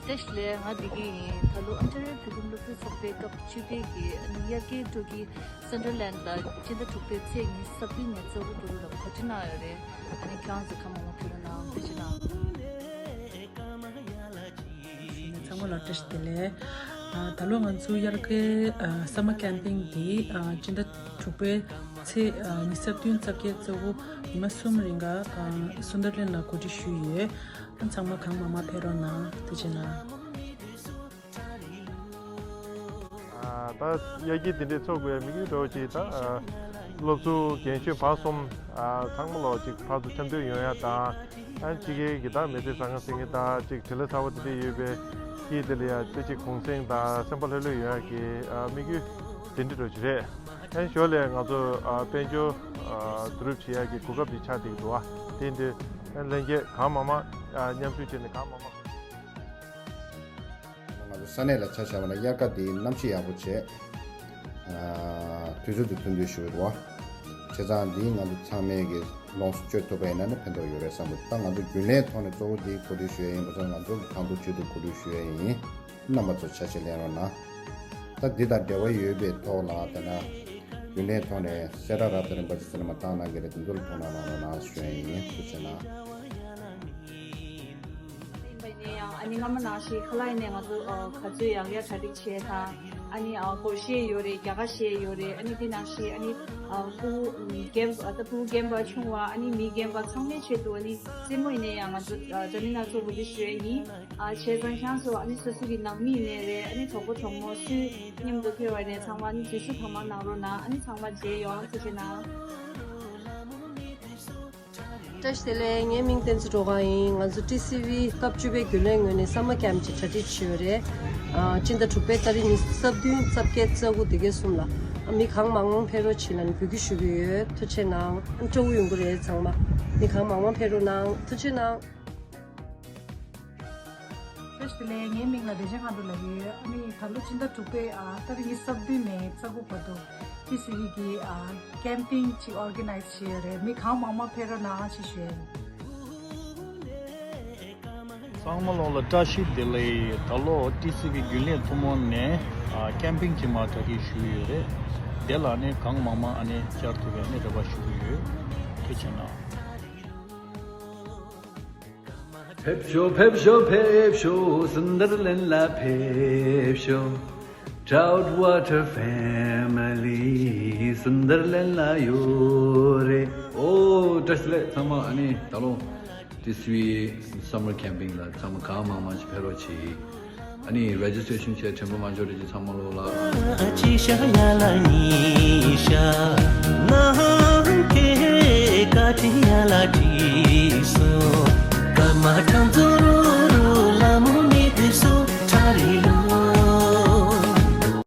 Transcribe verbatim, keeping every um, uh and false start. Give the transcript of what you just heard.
བཀྲ་ཤིས་བདེ་ལེགས། ང་བདེ་སྐྱིད་ཡིན། ད་ལོ་ཨོན་ཊ་རི་ཡོ་བོད་ཁྱིམ་སློབ་ཕྲུག་ཚོགས་པའི་སྐབས་བཅུ་པའི་གི་ཨ་ནི་དབྱར་ཁའི་སྤྲོ་སྐྱིད་སན་ཌར་ལན་ལ་སྤྱི་ཟླ་དྲུག་པའི་ཚེས་ཉི་ཤུ་རྩ་བདུན་ནས་རྩ་དགུ་བར་ལ་གོ་སྒྲིག་གནང་ཡོད་རེད། ཨ་ནི་ཁྱེད་རང་ཚོ་གང་མང་མང་ཕེབས་རོགས་གནང་། ཐུགས་རྗེ་གནང་། ཚང་མ་ལ་བཀྲ་ཤིས་བདེ་ལེགས། ཨ། ད་ལོ་ང་ཚོ་དབྱར་ཁའི་ཨ་སམ་མར་ཀེམ་པིང་འདི་ཨ་སྤྱི་ཟླ་དྲུག་པའི་ཚེས་ཨ་ཉི་ཤུ་རྩ་བདུན་རྩ་བརྒྱད་རྩ་དགུ་ཉི་མ་གསུམ་རིང་ག་ཨ་སུན་དར་ལན་ལ་གོ་སྒྲིག་ཞུས་ཡོད། ཨ་ཚང་མ་གང་མང་མང་ཕེབས་རོགས་གནང་། ཐུགས་རྗེ་གནང་། ཨ་ད་དབྱར་སྐྱིད་དེ་འདྲའི་ཚོགས་དགོས་ཡ་དམིགས་ཡུལ་འདྲ་བོ་ཅིག་ད་ཨ་སློབ་ཟུར་རྒན་གཞོན་བར་གསུམ་ཨ་ཚང་མ་ལོ་ཅིག་ཕར་ཚུར་འཆམ་མཐུན་ཡོང་ཡ་དང་། ཨ་ཕྱི་རྒྱལ་གྱི་ད་མི་ཚེ་བཟང་ངན་ཟེར་མཁན་དང་ཅིག་བྲེལ་བ་ཚ་བ་དེ་འདྲ་ཡོད་པའི་སྐྱིད་དེ་ལ་ཡ་ཅིག་ཅིག་གུང་སེང་དང་སེམས་པ་ལྷོད་ལྷོད་ཡོང་ཡ་གི་ཨ་དམིགས་ཡུལ་དེ་འདྲ་འདྲ་བོ་ཅིག་རེད། ཨ་ཞོར་ལས་ང་ཚོ་ཨ་དཔལ་འབྱོར་ཨ་བསྡུ་རུབ་བྱེད་ཡ་གི་གོ་སྐབས་ཅིག་ཆགས་བསྡད་ཀྱི་འདུག་ཨ་དེ་འདྲ་ཨ་ལྷན་རྒྱས་གང་མང་མང་ཨ་མཉམ་ཞུགས་བྱས་ནས་གང་མང་མང་ང་ཚོ་ས་གནས་ལ་ཆ་བཞག་པ་ན་དབྱར་ཁ་འདིའི་གནམ་གཤིས་ཡག་པོ་བྱས། ཨ་དུས་ཚོད་འདི་ཐུང་ཐུང་ཞུ་གི་འདུག་བ། བྱས་ཙང་འདིའི་ང་ཚོ་ཚང་མས་ཀྱི་ལོངས་སུ་སྤྱོད་ཐུབ་པ་ཡིན་ན་ནི་ཕན་ཐོགས་ཡོད་རེད་བསམ་གི་འདུག་ད་ང་ཚོ་རྒྱུན་ལས་ཐོག་ནས་གཙོ་བོ་འདི་གོ་སྒྲིག་ཞུ་ཡ་ཡིན་པ་ཚོ་ང་ཚོ་གི་ཁང་ཐོག་ཆེད་དུ་གོ་སྒྲིག་ཞུ་ཡ་ཡིན། རྣམ་པ་ཚོ་ཆ་ཤས་ལེན་རོགས་གནང་། ད་འདི་དང་འབྲེལ་བ་ཡོད་པའི་ཐོག་ལ་དེ་ན་རྒྱུན་ལས་ཐོག་ནས་གསལ་བསྒྲགས་རབ་དང་རིམ་པ་ཅིག་ཟིན་མ་བཏང་གནང་གི་རེད། དེ་ཚོ་ལ་ཐུགས་སྣང་གནང་རོགས་གནང་ཞུ་ཡ་ཡིན། ཐུགས་རྗེ་གནང་། ཡིན་པ་ཡིན་ན་ཡང་ཨ་ནི་སྔ་མོ་ནང་བཞིན་ཁ་ལག་ཡིན་ནའི་ང་ཚོ་ཨ་ག་ཚོད་ཡག་ཡག་གྲ་སྒྲིག་བྱས་དང་། ཨ་ནི་ཨ་སྒོར་གཞས་ཡོད་རེད། རྒྱ་གར་གཞས་ཡོད་རེད། ཨ་ནི་དེ་ནང་བཞིན་ཨ་ནི་ཨ་ཕྲུ་གུ་རྒན་པ་ད་ཕྲུ་གུ་རྒན་པ་ཆུང་བ་ཨ་ནི་མི་རྒན་པ་ཚང་མའི་ཆེད་དུ་ཨ་ནི་རྩེད་མོ་ཡིན་ནའི་ཡང་ང་ཚོ་ཨ་འདྲ་མིན་སྣ་ཚོགས་གོ་སྒྲིག་ཞུ་ཡ་ཡིན། ཨ་བྱས་ཙང་ཁྱེད་ཚོ་ཨ་ནི་སོ་སོ་གི་ནང་མི་ཡིན་ནའི་རེད། ཨ་ནི་གྲོགས་པོ་གྲོགས་མོ་སུ་མཉམ་དུ་ཕེབས་པ་ཡིན་ནའི་ཚང་མ་ཨ་ནི་འཛུལ་ཞུགས་གང་མང་གནང་རོགས་གནང་། ཨ་ནི་ཚང་མ་མཇལ་ཡོང་། ཐུགས་རྗེ་གནང་། བཀྲ་ཤིས་བདེ་ལེགས། ངའི་མིང་བསྟན་འཛིན་སྒྲོལ་དཀར་ཡིན། ང་ཚོ་ཊི་སི་ཝི་སྐབས་བཅུ་པའི་རྒྱུན་ལས་ངོས་ནས་སམ་མར་ཀེམ་ཅིག་གྲ་སྒྲིག་བྱས་ཡོད་རེད། ཨ་སྤྱི་ཟླ་དྲུག་པའི་ཏ་རིག་ཉི་ཤུ་རྩ་བདུན་རྩ་བརྒྱད་རྩ་དགུ་དེ་གའི་གསུམ་ལ། ཨ་མི་གང་མང་མང་ཕེབས་རོགས་བྱེད་ལབ་ནས་འབོད་སྐུལ་ཞུ་གི་ཡོད། ཐུགས་རྗེ་གནང་། ཨ་སྤྲོ་པོ་ཡོང་གི་རེད་ཚང་མ། མི་གང་མང་མང་ཕེབས་རོགས་གནང་། ཐུགས་རྗེ་གནང་། བཀྲ་ཤིས་བདེ་ལེགས། ངའི་མིང་ལ་བདེ་ཆེན་མཁའ་འགྲོ་ལབ་ཀྱི་ཡོད། ཨ་ནི་ད་ལོ་སྤྱི་ཟླ་དྲུག་པའི་ཨ་ཏ་རིག་ཉི་ཤུ་རྩ་བདུན་ནས་རྩ་དགུ་བར་དུ་ཊི་སི་ཝི་གི་ཨ་ཀེམ་པིང་ཅིག་ཨོར་ག་ནའི་ཛི་བྱས་ཡོད་རེད། མི་གང་མང་མང་ཕེབས་རོགས་གནང་ཞེས་ཞུ་ཡ་ཡིན། ཚང་མ་ལོ་ལ་བཀྲ་ཤིས་བདེ་ལེགས། ད་ལོ་ཊི་སི་ཝི་རྒྱུན་ལས་ཐུན་མོང་ནས་ཨ་ཀེམ་པིང་ཅིག་མར་གྲ་སྒྲིག་ཞུས་ཡོད་རེད། དེ་ལ་ནི་གང་མང་མང་ཨ་ནི་བཅར་ཐུབ་པའི་ནི་རེ་བ་ཞུ་གི་ཡོད། ཐུགས་རྗེ་གནང་། ཕེབས་ཤོག་ཕེབས་ཤོག་ཕེབས་ཤོག་སུན་དར་ལན་ལ་ཕེབས་ཤོག Trout Water Family སུན་དར་ལན་ལ་ཡོད་རེད། ཨོ་བཀྲ་ཤིས་བདེ་ལེགས་ཚང་མ། ཨ་ནི་ད་ལོ་ཊི་སི་ཝི་སམ་མར་ཀེམ་པིང་ལ་ཚང་མ་གང་མང་མང་ཞིག་ཕེབས་རོགས་གྱིས། ཨ་ནི་རེ་ཇི་སི་ཊྲེ་ཤན་བྱས་དྲན་པ་མ་འཆོར་རེ་ཅིག་ཚང་མ་ལོ་ལ།